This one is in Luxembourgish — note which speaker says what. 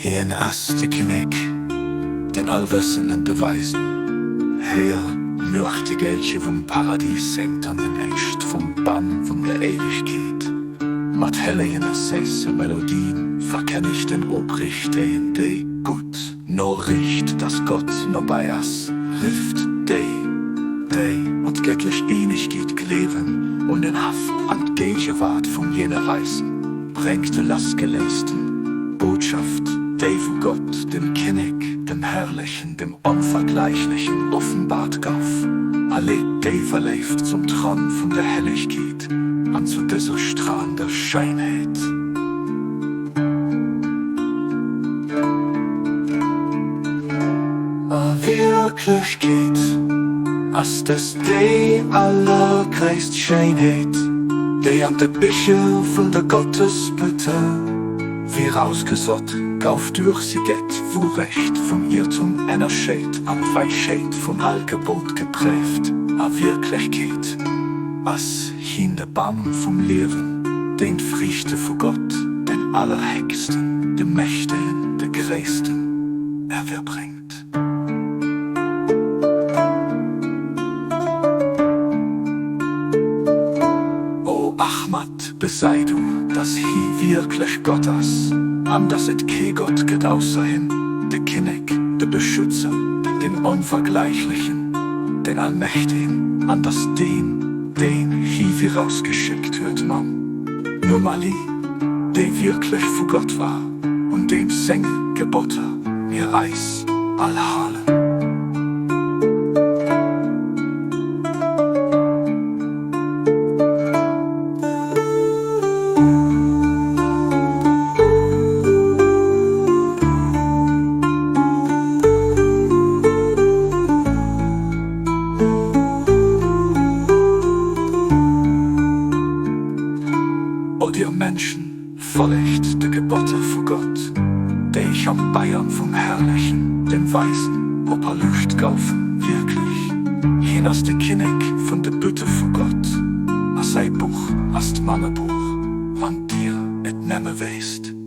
Speaker 1: Hien ass de Kinnek, den Allwëssenden, de Weisen. Héier, d'Nuechtegällche vum Paradis séngt an den Äscht vum Bam vun der Éiwegkeet. Mat hellegen a séisse Melodien verkennegt den Opriichtegen déi gutt Noriicht, dass Gott nobäi ass, rifft déi, déi un d'gëttlech Eenegkeet gleewen, un den Haff an d'Géigewaart vum jene Weisen, bréngt de lassgeléisten Botschaft, déi vu Gott, dem Kinnek, dem Herrlechen, dem Onvergläichlechen offenbart gouf, a leet déi Verléift zum Tron vun der Hellegkeet an zu dëser stralender Schéinheet. A Wierklechkeet ass dëst déi allergréisst Schéinheet, déi an de Bicher vun der Gottesbitte virausgesot gouf duerch si gett d'Wourecht vum Iertum ennerscheet an d'Wäisheet vum Al Gebot gepréift. A Wierklechkeet ass hien de Bam vum Liewen, deen d'Friichte vu Gott, den Allerhéchsten, dem Mächtegen, de Gréissten, ervirbréngt. O Ahmad, besei du, dass hie wierklech Gott ass, an dass et kee Gott gëtt ausser him, de Kinnek, de Beschützer, den Onvergläichlechen, den Allmächtegen, an dass deen, deen hie virausgeschéckt huet, mam Numm Ali, dee wierklech vu Gott war, un deem seng Geboter mir eis all halen. O dir Menschen, follegt de Geboter vu Gott, déi ech am Beiern vum Herrlechen, dem Weisen, operluecht goufen, wierklech, hien ass de Kinnek vun de Bütte vu Gott, a säi Buch ass d'Mannebuch, wann dir et nemme wéisst.